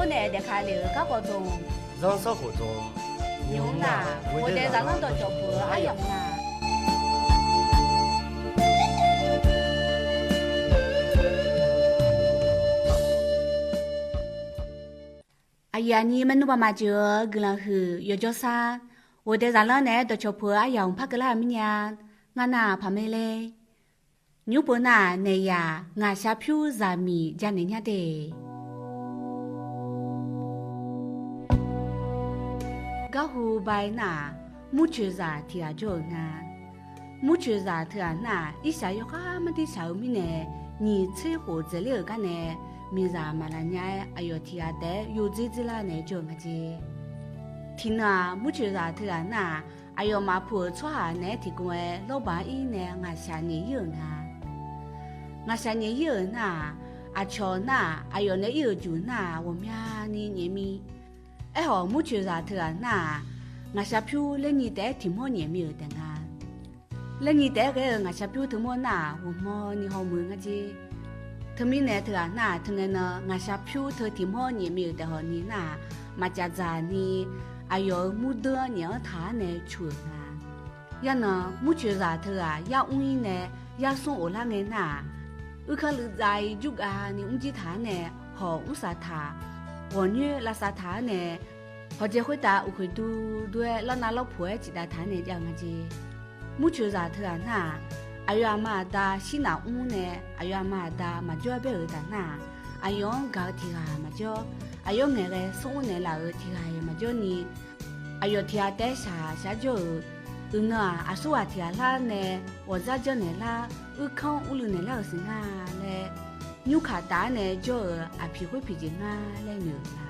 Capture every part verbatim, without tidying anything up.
Nae daefka lef-euq garkawv dmq, zanrsanrkhof dmq, nymq-mr nar, ghofdaef zaqlanr dawqcawq puq-eu aryamq nga. Aqyuif aqnyir maernmr baqmaf jeuq-eu guiqlanq huiq yawjawr sar, ghofdaef zaqlanr naeq-aer dawqcawq puq-eu aryamq par keuvlar-euq mirnya, ngar nar paqmae ler. Nymr pov nar-aq, naeq yaq ngaqshaq pyur zaqmiq janaeq nya de. Garhu ba-aer nar-aq, murcoeqzaq tiq ghaq jawr-euq nga. Murcoeqzaq teughaq nar-aq, irshaq yawkhav mardir shaq-eu mirnae, nyiq tser khof dzaeqler-euq gar nae, miqzaq maqlaq nya-aer aqyawf tiq ghaq taef-aer yodzer dzerlar nae jawr-eu nga jeq. Tiqnan-aq, murcoeqzaq teughaq nar-aq, aqyawf maqpu-euq tsawrhaq naeq-aer tiqkawv-aer lawrbaq-anr ir nae ngaqshaq nyaef ir-euq nga. Ngaqshaq nyaef ir-euq nar-aq, aqcawq nar-aq, aqyawf nae ir-euq juq nar-aq, ghawqmyani nyaef mir. Aerkhawf, murcoeqzaq teughaq nar-aq, ngaqshaq pyur laernyi taef-aer tiq mawr nyaef mir-euq taef nga. Laernyi taef-aer ghae-eu ngaqshaq pyur teumawr nar-aq, ghawqmyani hawmuiq-eu nga jeq. Teumirnae teughaq nar-aq, teungae nan ngaqshaq pyur teu tiq mawr nyaef mir-euq taef hawq ni nar-aq, maqcaf dzaq ni aqyawf-euq murdeuv-anr nyaef-anr taq-ar nae cu-euq nga. Yanan murcoeqzaq teughaq yar mr ir nae yar smr of lar ngae nar-aq, uirkanr luiv dzav-ir jurgav ni mrjir taq-ar nae hawq mrsaq taq, ghawqnyoer lavsav taq-ar nae, hawqjae khoertav uqkhoeq duidui-aer lawrnav lawrpoq-aer ciqdav taq-ar nae jav-eu nga jeq. Murcoeqzaq teughaq nar-aq, aqyawf aqma aqda shirnav mr nae, aqyawf aqma aqda maqjawr-aer bae-euq taf nar-aq, aqyawf-anr gaq-eu tiq ghaq maqjawr, aqyawf ngaeqghae smr mr naeqlaf-euq tiq ghaq-iq maqjawr ni, aqyawf tiq ghaq taef-aer shaq shaq jawr-euq, uiqnan-aq, aqsurghaq tiq ghaq lar nae ghawqdzar janrnaeq lar, uirkanr urluiv naeq lar-euq siq nga laer, nymrkaq taf-ar nae jawr-euq aqpiq khoer piq jeq nga laer noeq-euq nga.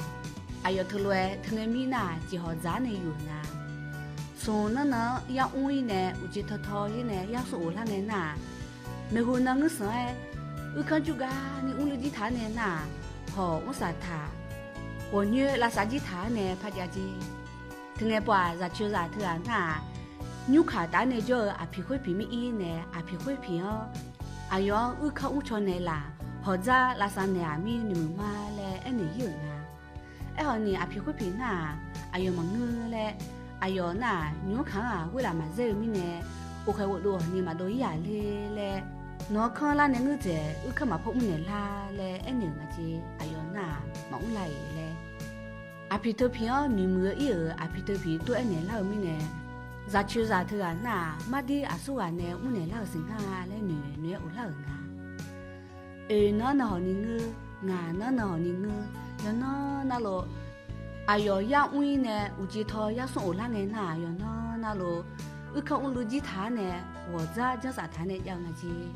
Aqyawf teulof-aer teungae mir nar-aq, jeqhawq dzaq-ar nae yuf-euq nga. Smq nanrnan-anr yar mr ir nae uqcif tawtaw ir nae yar smr of lar ngae nar-aq, maeqhu nan ngeur sanq-aer, uirkanr jurgav ni mrluiv jir taq-ar nae nar-aq, hawq mrsaq taq, ghawqnyoer lavsav jir taq-ar nae par jav jeq. Teungae pov-aq, zaqcoeqzaq teughaq nar-aq, nymrkaq taf-ar nae jawr-eu aqpiq khoer piq mir ir nae aqpiq khoer piq-anr, aqyawf-anr uirkanr mrcaw naeqlaf, hawqdzar lavsav naeq-aq mir noeqmuiq ma laer aernaeq ir-euq nga. Aerkhawf ni aqpiq khoer piq nar-aq, aqyawf maqngeur laer, aqyawf nar-aq, nymq-mr kaq-anr-aq ghoerlaf maqzaer-eu mirnae, oqkhaeq ghofdov hawq ni maqdov ir-aq ler laer, nawq-anr kanr lar nae ngeur dzaeq uirkanr maqpar mrnaeq lar laer aernaeq-euq nga jeq. Aqyawf nar-aq, maqmr la-iq laer. Aqpiq teu piq-anr noeqmuiq-eu ir-euq aqpiq teu piq tov aernaeq lar-eu mirnae, zaqcoeqzaq teughaq nar-aq, mardir aqsurghaq nae mrnaeq lar-euq siq nga laer noeq noeq-aer of lar-euq nga. Oeq, nan-anr nan hawq ni ngeur, ngaq nan-anr nan hawq ni ngeur, yawqnan navluf, aqyawf yar mr ir nae uqcif taw yar smr of lar ngae nar-aq, yawqnan navluf, uirkanr mrluiv jir taq-ar nae, ghawqdzar janrsaf taq-ar nae jav-eu nga jeq.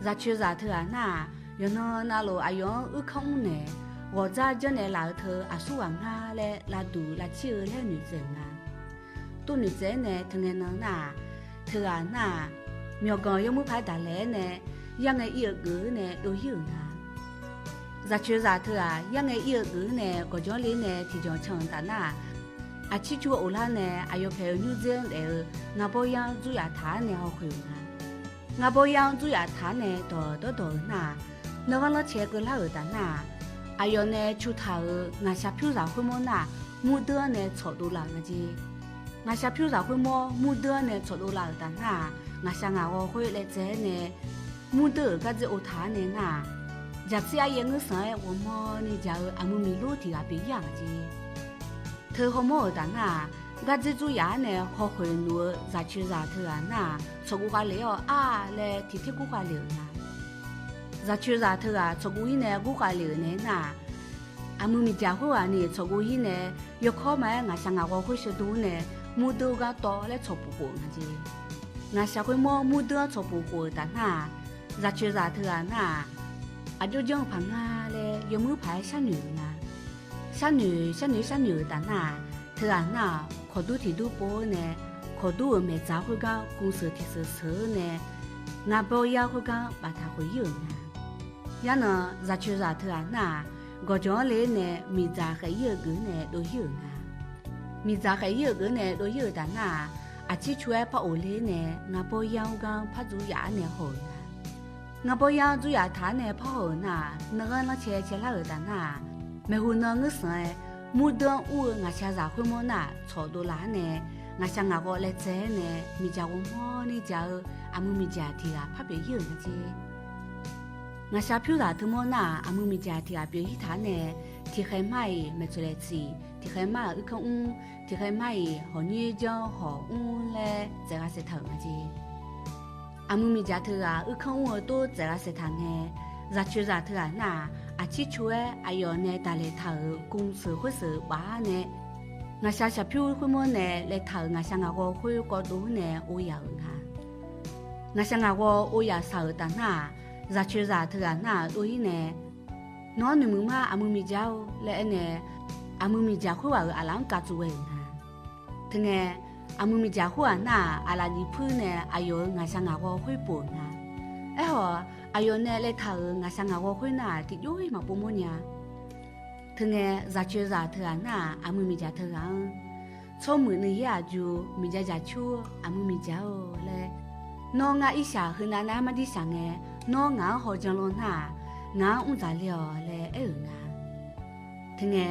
Zaqcoeqzaq teughaq nar-aq, yawqnan navluf aqyawf-anr uirkanr mrnaeq, ghawqdzar janrnaeq laf-eu teu aqsurghaq ngar laer lavduq lavcir-eu laer noeqtsaev-euq nga. Tov noeqtsaev-aer nae teungae nan nar-aq, teughaq nar-aq, myawqganq yawmuir paq-aer daqlaeq-aer nae, yar ngae ir-eu geuf-eu nae dov ir-euq nga. Zaqcoeqzaq teughaq yar ngae ir-eu geuf-eu nae gawqjawq-anr le nae tiqjawq can-euq taf nar-aq, aqcir cu-eu of lar nae aqyawf paeq-eu nymr dzer-anr daef-eu ngarbawr yar-anr dzur yaf taq-ar nae hawkhoeq-euq nga. Ngarbawr yar-anr dzur yaf taq-ar nae dawq dawrdawq-euq nar-aq, nanghanr lanrcae keuvlar-euq taf nar-aq, aqyawf nae cu taq-euq ngaqshaq pyur zaq khoermawr nar-aq, murdeuv-anr nae tsawqdov laf-euq nga jeq. Ngaqshaq pyur zaq khoermawr murdeuv-anr nae tsawqdov laf-euq taf nar-aq, ngaqshaq ngaq ghawv khoer laev tsaev-aer nae, murdeuv-euq gardzer ov taq-ar nae nar-aq, jaqtser aryaer ngeur sanq-aer ghawqmawni jaq-eu aqmuiq miqlor tiq ghaq pyeuf ir-aq nga jeq. Teu hawmawr-euq taf nar-aq, gardzer dzur yaf-ar nae hawkhoeq nuf-eu zaqcoeqzaq teughaq nar-aq, tsawqguf khavlef-awr ar laer tiq ter kur khavlef-euq nga. Zaqcoeqzaq teughaq tsawqguf ir nae gur khavlef-euq nae nar-aq, aqmuiq miqdzaq khoerghaq ni tsawqguf ir nae, yawkawr ma-aer ngaqshaq ngaq ghawv khoer sheuqdov-anr nae, murdeuv gar tawv laer tsawqpuf khof-euq nga jeq. Ngaqshaq khoermawr murdeuv-anr tsawqpuf khof-euq taf nar-aq, zaqcoeqzaq teughaq nar-aq, aqjox janr-eu paq nga laer yawmuir paq-aer sharnoeq-euq nga. Sharnoeq sharnoeq sharnoeq-euq taf nar-aq, teughaq nar-aq, kawqdur tiq dur pov-eu nae, kawqdur-euq maeqdzaq khoergar kmqseuq tiq seuq seuq-eu nae, ngarbawr yar khoergar baftaq khoeq ir-euq nga. Yarnan zaqcoeqzaq teughaq nar-aq, gawqjawq-anr le-aer nae miqdzaq khaef ir-eu geuf-eu nae dov ir-euq nga. Miqdzaq khaef ir-eu geuf-eu nae dov ir-euq taf nar-aq, aqcir cu-aer par of le-aer nae ngarbawr yar-anr gar par dzur yaf-ar nae haw-euq nga. Ngarbawr yar-anr dzur yaf taq-ar nae par haw-euq nar-aq, nanghanr lanrcae cae lar-euq taf nar-aq, Maeqhu nan ngeur sanq-aer, murdeuv-anr ur-eu ngaqshaqzaq khoermawr nar-aq tsawqdov laf-awr nae, ngaqshaq ngaqghawv laev tsaev-aer nae miqdzaq ghawrmawr ni dzaq-eu aqmuiq miqdzaq tiq ghaq par pyeuf ir-euq nga jer. Ngaqshaq pyurzaq teumawr nar-aq, aqmuiq miqdzaq tiq ghaq pyeuf ir taq-awr nae, tiqkhaeq mar-iq maeqtsoeq laeq tsiq, tiqkhaeq mar-euq uirkanr mr, tiqkhaeq mar-iq hawqnyir janr hawq mr laer tsaev gha saeqtaq-euq nga jer. Aqmuiq miqdzaq teughaq uirkanr mr-eu tor tsaev gha saeqtaq ngae, zaqcoeqzaq teughaq nar-aq, aqcir co-aer aqyawf nae daqlaeq taq-euq kum seuq khoer seuq baf-awr nae, ngaqshaq shaqpyur khoermawr nae laev taq-euq ngaqshaq ngaqghawv khoer kawv dov-awr nae ov yaf-euq nga. Ngaqshaq ngaqghawv ov yaf shaq-euq taf nar-aq, zaqcoeqzaq teughaq nar-aq dov-ir nae, Nawr noeqmuiq mar aqmuiq miqdzaq-or laer aernae, aqmuiq miqdzaq khoerghaq-euq aqlaf-anr kav tsov ghae-euq nga. Teungae, aqmuiq miqdzaq khoerghaq nar-aq, aqlaf nyiq puir nae aqyawf-euq ngaqshaq ngaqghawv khoer pov-euq nga. Aerkhawf, aqyawf nae laev taq-euq ngaqshaq ngaqghawv khoer nar-aq, tiqjawr-ir maqpov mawrnya. Teungae, zaqcoeqzaq teughaq nar-aq, aqmuiq miqdzaq teughaq-anr, Tsawrmuiq nuiyaer aqjuq miqdzaq dzaq cur aqmuiq miqdzaq-or laer, Nawr ngar irshaq heunav nar mardir shaq ngae, nawr ngaq-anr hawjan law nar-aq, ngaq-anr mr dzaq le-awq laer aer-euq nga. Teungae,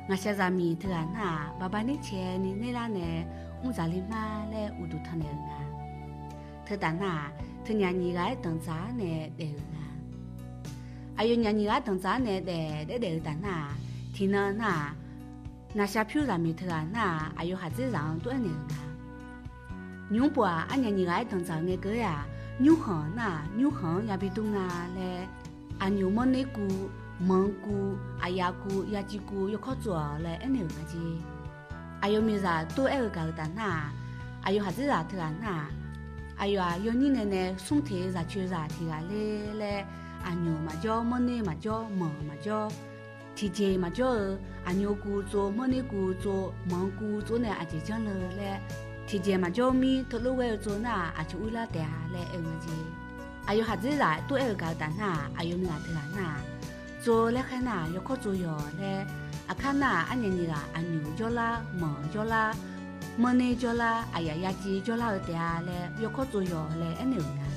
ngaqshaqzaq miq teughaq nar-aq, baqba ner cae ni ner lar nae mr dzaq le mar laer uqduq tanqnaeq-euq nga. Teutaf nar-aq, teunyaf nyiq ghaq-aer danqdzaq-awr nae daef-euq nga. Aqyawfnyaf nyiq ghaq-aer danqdzaq-awr nae daef daef daef-euq taf nar-aq, tiqnan nar-aq, ngaqshaq pyurzaq miq teughaq nar-aq, aqyawf khaqdzerzaq-anr tov-aer naeq-euq nga. Nymq-mr pov-aq, arnyaf nyiq ghaq-aer danqdzaq-eu ngae keuv-aer-aq, nymrkhanq nar-aq, nymrkhanq-anr yabi dur nga laer, aqnyoq mawrner kuv, manq kuv, aqyaf kuv, yaciv kuv yawkawr tsov-awq laer aernaeq-euq nga jer. Aqyawf miqzaq tov-aer-eu gaq-euq taf nar-aq, aqyawf khaqdzerzaq teughaq nar-aq, aqyawf-aq yawnyir ngae nae smr teq-eu zaqcoeqzaq tiq ghaq ler laer, aqnyoq maqjawr, mawrner maqjawr, manq maqjawr, tiqjeq maqjawr-eu, aqnyoq kuv tsov, mawrner kuv tsov, manq kuv tsov nae aqjeq janr le laer, tiqjeq maqjawr mir teulof ghaer-eu tsov nar-aq, aqcawq urlar taef-a laer aer-eu nga jer. Aqyawf khaqdzerzaq tov-aer-eu gaq-eu taf nar-aq, aqyawf miqzaq teughaq nar-aq, tsov laer khaer nar-aq, yawkawr tsov yawq laer, aqkar nar-aq, arnyaf nyiq ghaq aqnyoq jawrlar, manq jawrlar, mawrner jawrlar, aqyaf yaciv jawrlar-eu taef-a laer yawkawr tsov yawq laer aernaeq-euq nga.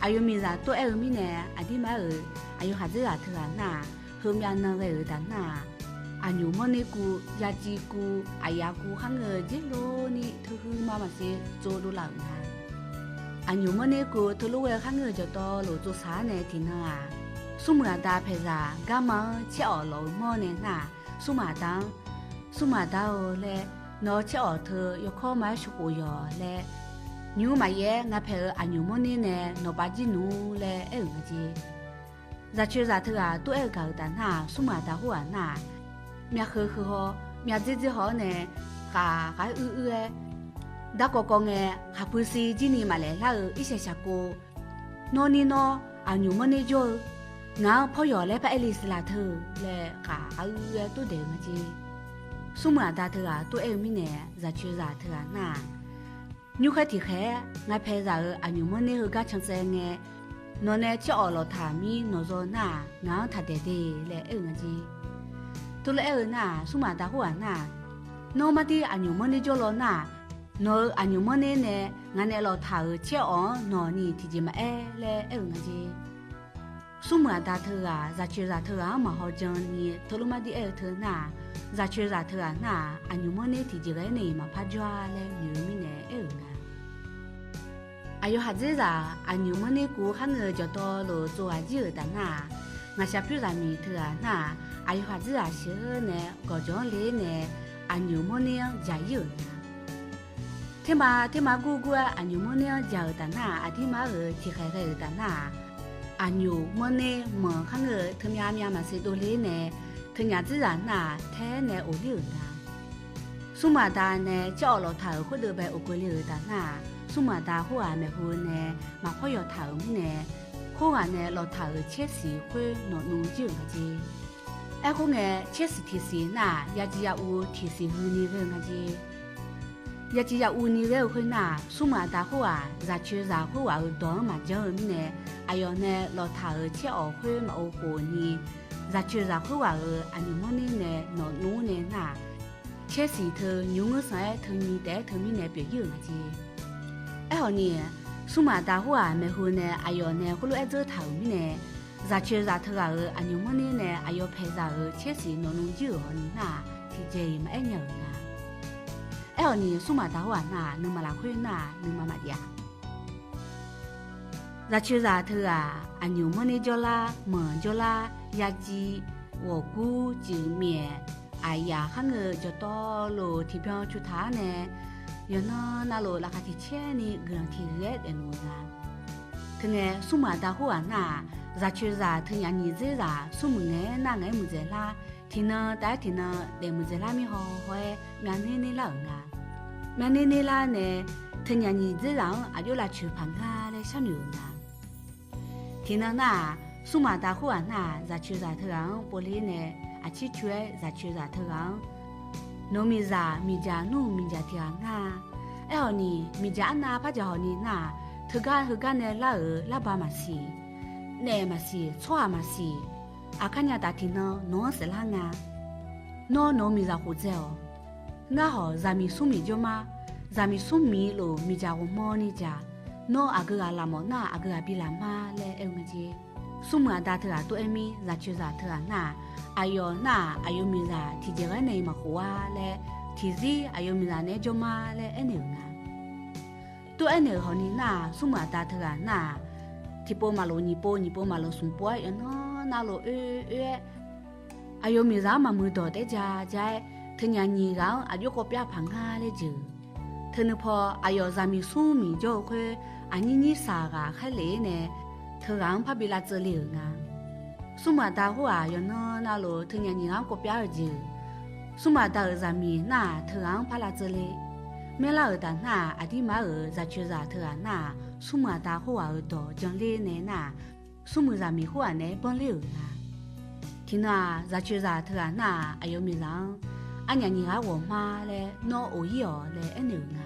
Aqyawf miqzaq tov-aer-eu mirnae, aqdirmar-euq aqyawf khaqdzerzaq teughaq nar-aq, heumyav nan ghae-euq taf nar-aq, aqnyoq mawrner kuv, yaciv kuv, aqyaf kuv kharngeur-eu dzer lor ni teuhuiq ma maqsiq tsov dovlaf-euq nga. Aqnyoq mawrner kuv teulof ghae-eu kharngeur-eu jawqtawvluf tsovsaq-awr nae tiqnan-aq, smrmuiq aqda paeqzaq garma-anr caer-awq lawq-eu mawr nae nar-aq, smrmuiq aqda-anr, Smrmuiq aqda-or laer, nawq-eu caer-awq teu yawkawr ma-aer sheuqkhof yawq laer, nymq-mr maqyaer-aer nga paeq-eu aqnyoq mawrner nae nawq pav jir nmr laer aer-euq nga jer. Zaqcoeqzaq teughaq tov-aer-eu gaq-euq taf nar-aq, smrmuiq aqda khoerghaq nar-aq, myavkheu kheu haw, myavdzer dzer haw-awr nae, khaqghae uir uir-aer, darkawv kawv ngae, khaqpui siv jir ni maqlaeq lar-eu irshaeq shaqkov, nawr nir nawr aqnyoq mawrner jawr-eu, ngaq-anr pawryawq laer paraer le siq laf teu laer khaqghae uir uir-aer tov daeq-eu nga jer. Smrmuiq aqda teughaq tov-aer-eu mirnae, zaqcoeqzaq teughaq nar-aq, nymrkhaer tiqkhaeq-aer nga paeqzaq-euq aqnyoq mawrner heugar can tsaev ngae, nawq nae caer-awq lawqtaq mir nawq zaw nar-aq, ngaq-anr taq daeq de laer aer-eu nga jer. Teulof-aer-eu nar-aq, smrmuiq aqda khoerghaq nar-aq, nawr mardir aqnyoq mawrner jawr law nar-aq, nawq-euq aqnyoq mawrner nae ngaq nae lawqtaq-euq caer-awq-anr nawq ni tiqjeq maqaer laer aer-eu nga jer. Smrmuiq aqda teughaq zaqcoeqzaq teughaq-anr maqhaw jan ni teulof mardir aer-eu teu nar-aq, zaqcoeqzaq teughaq nar-aq, aqnyoq mawrner tiqjeq ghae-aer nae iq maqpar jawr-a laer noeq-eu mirnae aer-euq nga. Aqyawf khaqdzerzaq aqnyoq mawrner kuv kharngeur-eu jawqtawvluf tsov ghaq jir-euq taf nar-aq, ngaqshaq pyurzaq miq teughaq nar-aq, aqyawf khaqdzerzaq sheuq-eu nae gawqjawq-anr ler nae aqnyoq mawrner-anr jaq ir-euq nga. Terma terma gurgur-aer aqnyoq mawrner-anr jaq-euq taf nar-aq, aqdirmar-euq tiqkhaeq ghae-euq taf nar-aq, aqnyoq mawrner manq kharngeur-eu teumyav myav maqsiq dovler nae, teunyaf dzerzaq nar-aq taer nae of ler-euq nga. Smrmuiq aqda nae caer-awq lawqtaq-euq khoerdeuv bae of keuvle-euq taf nar-aq, smrmuiq aqda khoerghaq maeqhu nae maqpawr yawqtaq-euq mirnae, khoerghaq nae lawqtaq-euq caer siq khoer nawq nuv jir-euq nga jer. Aerkhawf ngae, caer siq tiqsiq nar-aq, yaciv ya uv tiqsiq huini ghae-eu nga jer. Yaciv ya uvni ghae-eu khoernar-aq, smrmuiq aqda khoerghaq zaqcoeqzaq khoerghaq-euq dawq-anr maqjanr-eu mirnae, aqyawf nae lawqtaq-euq caer-awq khoer maqov khof ni, zaqcoeqzaq khoerghaq-euq aqnyoq mawrner nae nawq nuv nae nar-aq, caer siq teu nymq ngeur sanq-aer teu nyi taef-aer teumirnae pyeuf ir-euq nga jer. Aerkhawf ni, smrmuiq aqda khoerghaq maeqhu nae aqyawf nae khoerlof-aer dzeur taq-euq mirnae, zaqcoeqzaq teughaq-euq aqnymq manrner nae aqyawf paeqzaq-euq caersiq nawqnmr jir-euq hawni nar-aq, tiqjeq-iq maqaer nya-euq nga. Aerkhawfni, smrmuiq aqda khoerghaq nar-aq, nuima lafkhoer nar-aq, nuima maqjav-a. Zaqcoeqzaq teughaq aqnymq manrner jawrlar, manq jawrlar, yaciv, ghawqgur, cuif myaef, aqyaf kharngeur-eu jawqtawvluf tiqbyan cutaq-ar nae, yawqnan navluf laqkhaq tiq caerni guiqlanq tiq ghae daefluf-eu nga. Teungae, smrmuiq aqda khoerghaq nar-aq, zaqcoeqzaq teunyaf nyiq dzerzaq smrmuiq ngaeq-aer nar ngaeq-aer muiqdzaeq lar, tiqnan taef-aer tiqnan daef muiqdzaeq lar mir haw haw-aer myavner ner lar-euq nga. Myavner ner lar nae, teunyaf nyiq dzerzaq-anr aqjox lavcoeq paq nga laer sharnoeq-euq nga. Tiqnan nar-aq, smrmuiq aqda khoerghaq nar-aq, zaqcoeqzaq teughaq-anr povler nae, aqcir coer-aer zaqcoeqzaq teughaq-anr, nawq-eu miqzaq miqdzaq nmr-euq miqdzaq tiq ghaq ngar-a. Aerkhawfni, miqdzaq arnav par dzaq hawni nar-aq, teugar heugar nae lar-euq larba maqsiq, naef maqsiq, tsawrhaq maqsiq, aqkar nya taf tiqnan nawq-anr saeflar nga. Nawr nawq-eu miqzaq khof dzae-awq. Ngar hawq zaqmiq smrmiq jawr mar. Zaqmiq smrmiq lof miqdzaq ghawqmanrni dzaq. Nawr aqgeu ghaq laf mawf nar-aq, aqgeu ghaq bi laf mar laer aer-eu nga jeq. Smrmuiq aqda teughaq tov-aer mir, zaqcoeqzaq teughaq nar-aq, aqyawf nar-aq, aqyawf miqzaq tiqjeq ghaer nae-iq maqkhof-ar laer, tiqzir aqyawf miqzaq naeq-aer jawr mar laer aernaeq-euq nga. Tov-aer naeq-euq hawni nar-aq, smrmuiq aqda teughaq nar-aq, tiqpov maqlof nyiq pov, nyiq pov maqlof smq pov-aer yawqnan navluf oe oe-aer, aqyawf miqzaq-anr maqmuiq dawq taef-aer ja ja-aer, teunyaf nyiq ghaq-anr aqjox kawv pyav paq ngar laer jeuq. Teunuipaw aqyawf zaqmiq smrmiq jawr-eu khoer, aqnyir nyir saq ghaq khaerlef-ir nae, teughaq-anr parbi lavtseuv le-euq nga. Smrmuiq aqda khoerghaq yawqnan navluf teunyaf nyiq ghaq-anr kawv pyav-eu jeq. Smrmuiq aqda-euq zaqmiq nar-aq, teughaq-anr par lavtseuv le. Maerlar-euq taf nar-aq, aqdirmar-euq zaqcoeqzaq teughaq nar-aq, smrmuiq aqda khoerghaq-euq dawq janler nae nar-aq, smrmuiq zaqmiq khoerghaq naeq-aer banr ler-euq nga. Tiqnan-aq, zaqcoeqzaq teughaq nar-aq, aqyawf miqzaq-anr, arnyaf nyiq ghaq ghawqmar laer nawr of-ir-awq laer aernaeq-euq nga.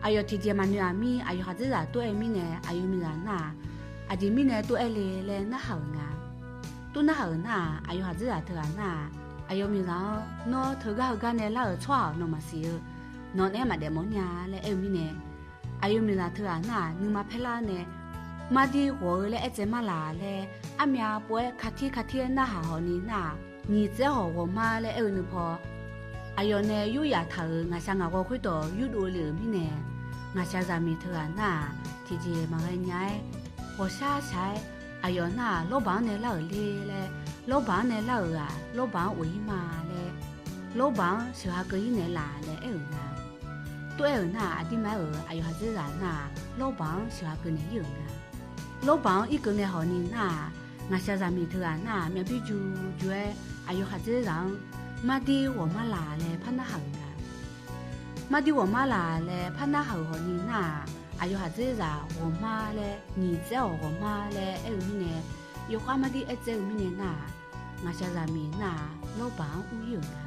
Aqyawf tiqjeq maqnoeq-aq mir, aqyawf khaqdzerzaq tov-aer mirnae aqyawf miqzaq nar-aq, aqjeq mirnae tov-aer le laer narhaq-euq nga. Tov narhaq-euq nar-aq, aqyawf khaqdzerzaq teughaq nar-aq, aqyawf miqzaq-anr nawr teugar heugar nae lar-euq tsawrhaq nawq maqsiq-eu, nawq naeq-aer maqdaef mawf nya laer aer-eu mirnae, aqyawf miqzaq teughaq nar-aq, nuima paerlar nae, mardir ghawq-eu laer aer tsaev mar laq laer, armyav pov-aer katir katir-aer narhaq hawni nar-aq, nyiq tsaev hawq ghawqmar laer aer-eu nuipaw, aqyawf nae yur yaf taq-euq ngaqshaq ngaq ghawq khoerdawq yurdov le-euq mirnae, ngaqshaq zaqmiq teughaq nar-aq, tiqjeq maqghae nya-aer, ghawqshaq shaq-aer, aqyawf nar-aq, lawrbaq-anr nae lar-euq ler laer, lawrbaq-anr nae lar-euq-aq, lawrbaq-anr of-ir ma laer, lawrbaq-anr sheuq ha keuv-ir naeq laf laer aer-euq nga. Tov-aer-euq nar-aq, aqdirmar-euq aqyawf khaqdzerzaq nar-aq, lawrbaq-anr sheuq ha keuv naeq-ir-euq nga. Lawrbaq-anr irkeuv nae hawni nar-aq, ngaqshaq zaqmiq teughaq nar-aq, myavbir ju ju-aer aqyawf khaqdzerzaq-anr, mardir ghawqmar laq laer par narhaq-euq nga. Mardir ghawqmar laq laer par narhaq-euq hawni nar-aq, aqyawf khaqdzerzaq ghawqmar laer nyiq tsaev hawq ghawqmar laer aer-eu mirnae, yawkhav mardir aer tsaev-eu mirnae nar-aq, ngaqshaq zaqmiq nar-aq, lawrbaq-anr ur-ir-euq nga.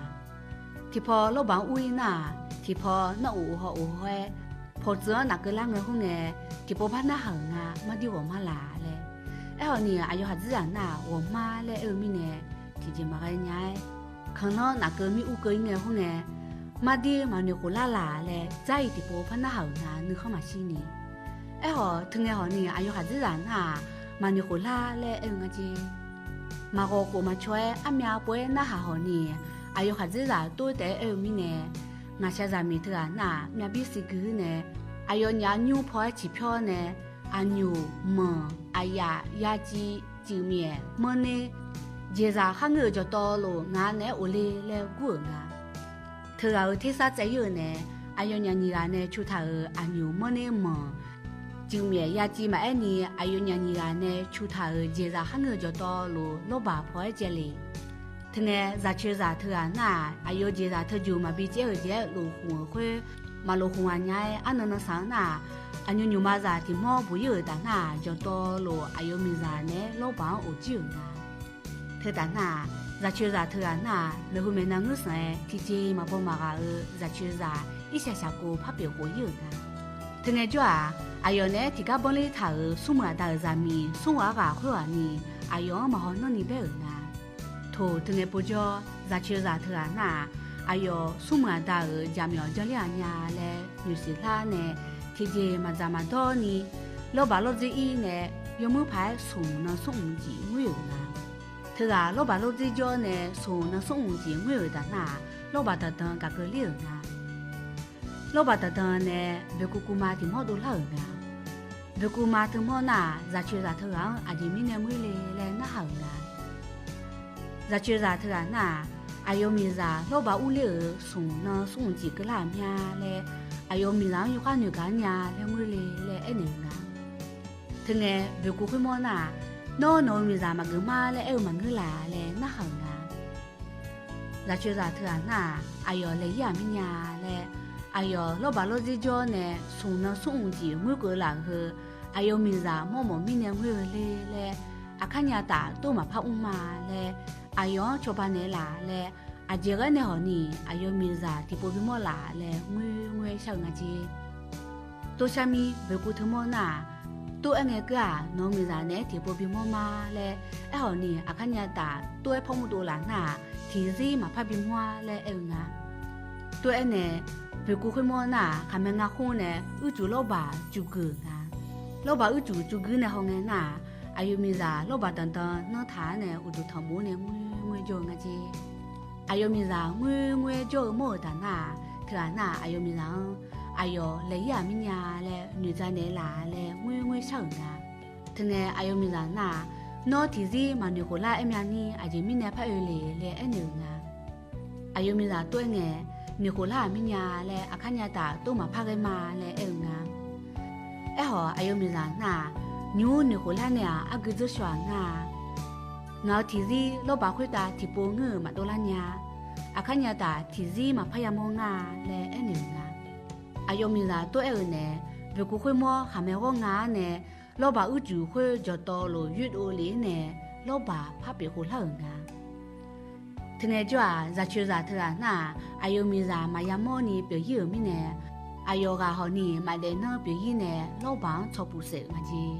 Tiqpaw lawrbaq-anr ur-ir nar-aq, tiqpaw nar of haw of haw-aer, pawqtsuif-anr nafkeuv lar ngae khoerngae, tiqpov par narhaq-euq nga, mardir ghawqmar laq laer. Aerkhawfni aqyawf khaqdzerzaq nar-aq, ghawqmar laer aer-eu mirnae, tiqjeq maqghae nya-aer, kanqlanr nafkeuv mir ur keuv-ir ngae khoerngae, mardir maqnoeq khof lar laq laer dzar-iq tiqpov par narhaq-euq nga, nuikhanr maqshir ni. Aerkhawf teungae hawni aqyawf khaqdzerzaq nar-aq, maqnoeq khof lar laer aer-eu nga jeq. Maqghawq khof maqcaw-aer armyav pov-aer narhaq hawni, aqyawf khaqdzerzaq tov taef-aer aer-eu mirnae, ngaqshaq zaqmiq teughaq nar-aq, myavbir siqgui nae, aqyawfnyaf nymr paw-aer ciqpyawr nae, aqnyoq, manq, aqyaf, yaciv, cuif myaef, manrner, jeqzaq kharngeur-euq jawqtawvluf ngaq naeq-aer of le laer gur-euq nga. Teughaq-euq tersar tsaev-ir-euq nae, aqyawfnyaf nyiq ghaq nae cu taq-euq aqnyoq, manrner, manq, cuif myaef, yaciv maqaer ni, aqyawfnyaf nyiq ghaq nae cu taq-euq jeqzaq kharngeur-euq jawqtawvluf lawrbaq paw-aer caev le. Teungae zaqcoeqzaq teughaq nar-aq, aqyawf jeqzaq teujuq maqbi caev-euq jeq-aer lof khmq-euq khoer, maqlof khmq ghaq nya-aer arnan nan saq-anr nar-aq, aqnyoq nyoqma zaq tiq mawr buq-ir-euq taf nar-aq, jawqtawvluf aqyawf miqzaq naeq-aer lawrbaq-anr of jir-euq nga. Teutaf nar-aq, zaqcoeqzaq teughaq nar-aq, maeqhu maeqnan ngeur sanq-aer tiqjeq maqbaw maqghaq-eu zaqcoeqzaq irshaq shaqkov par pyeuf khof-ir-euq nga. Teungae jawr-aq, aqyawf naeq-aer tiqgar banr ler taq-euq smrmuiq aqda-euq zaqmiq smr ghaq-ar ghaq khoerghaq ni, aqyawf-anr maqhaw nanrni baer-euq nga. Toq teungae povjawr, zaqcoeqzaq teughaq nar-aq, aqyawf smrmuiq aqda-euq jaqmyawf janrler-aq nya laer noeqsiq lar nae, tiqjeq maqdzaq maqdawr ni, lawrbaq lawrdzer-ir nae, yawmuir paq-aer smq nan smr mq jeq ngoer-euq nga. Teughaq lawrbaq lawrdzer jawr nae smq nan smr mq jeq ngoer-euq taf nar-aq, lawrbaq danqdan gaq keuvler-euq nga. Lawrbaq danqdan nae boeqkuv kuvma tiq mawr dovlar-euq nga. Boeqkuv ma teumawr nar-aq, zaqcoeqzaq teughaq-anr aqjeq mirnae ngoer le laer narhaq-euq nga. Zaqcoeqzaq teughaq nar-aq, aqyawf miqzaq lawrbaq urler-euq smq nan smr mq jeq keuvlar-euq mya laer, aqyawf miqzaq-anr yawkhav noeqgaq nya laer ngoer le laer aernaeq-euq nga. Teungae boeqkuv khoermawr nar-aq, nawr nawq-eu miqzaq maqgeuf mar laer aer-eu maqngeur laf laer narhaq-euq nga. Zaqcoeqzaq teughaq nar-aq, aqyawf laeq-ir-aq mirnya laer, aqyawf lawrbaq lawrdzer jawr nae smq nan smr mq jeq ngoer keuvlaf-euq heu, aqyawf miqzaq mawrmawf mirnae ngoer-eu ler laer, aqkar nya taf tov maqpar mr ma laer, aqyawf-anr cawba naeq laf laer, aqjeq ghaer nae hawq ni aqyawf miqzaq tiqpov bimawr laf laer ngoer ngoer shar-eu nga jer. Tov shar mir boeqkuv teumawr nar-aq, tov-aer ngae keuv-aq nawq-eu miqzaq naeq-aer tiqpov bimawr ma laer, aerkhawf ni aqkar nya taf tov-aer pawr mr dovlaf nar-aq, tiqzir maqpar bimawr-ar laer aer-eu nga. Tov-aer nae boeqkuv khoermawr nar-aq, khaqmae nga khor nae uicuiv lawrbaq cuvguir-euq nga. Lawrbaq uicuiv cuvguir nae hawngae nar-aq, aqyawf miqzaq lawrbaq danqdan nanrtaq-ar nae uqduq tanqmof-ar nae ngoer ngoer jawr-eu nga jer. Aqyawf miqzaq ngoer ngoer jawr-eu mawr-euq taf nar-aq, teughaq nar-aq aqyawf miqzaq-anr, aqyawf laeq-ir-aq mirnya laer noeqdzaq naeq laf laer ngoer ngoer shar-euq nga. Teungae aqyawf miqzaq nar-aq, nawr tiqzir maqnoeq khof lar aer mya ni aqjeq mirnae par oe le laer aernaeq-euq nga. Aqyawf miqzaq tov-aer ngae, noeq khof lar-aq mirnya laer aqkar nya taf tov maqpar ghae ma laer aer-eu nga. Aerkhawf aqyawf miqzaq nar-aq, nymq-mr noeq khof lar nae-aq argui dzeur shaw-aq ngar-a. Ngaq-euq tiqzir lawrbaq khoertav tiqpov ngeur-euq maqdov lar nya. Aqkar nya taf tiqzir maqpar yamawr ngar-a laer aernaeq-euq nga. Aqyawf miqzaq tov-aer-euq nae, boeqkuv khoermawr khaqmae ghawr nga-ar nae, lawrbaq uicuiv khoer jawqtawvluf yoerdov lef-ir nae, lawrbaq par pyeuf khof lar-euq nga. Teungae jawr-aq, zaqcoeqzaq teughaq nar-aq, aqyawf miqzaq maqya mawrni pyeuf-ir-euq mirnae, aqyawf ghaq hawq ni maqdaef nanr pyeuf-ir nae lawrbaq-anr tsawqpuq saef-euq nga jer.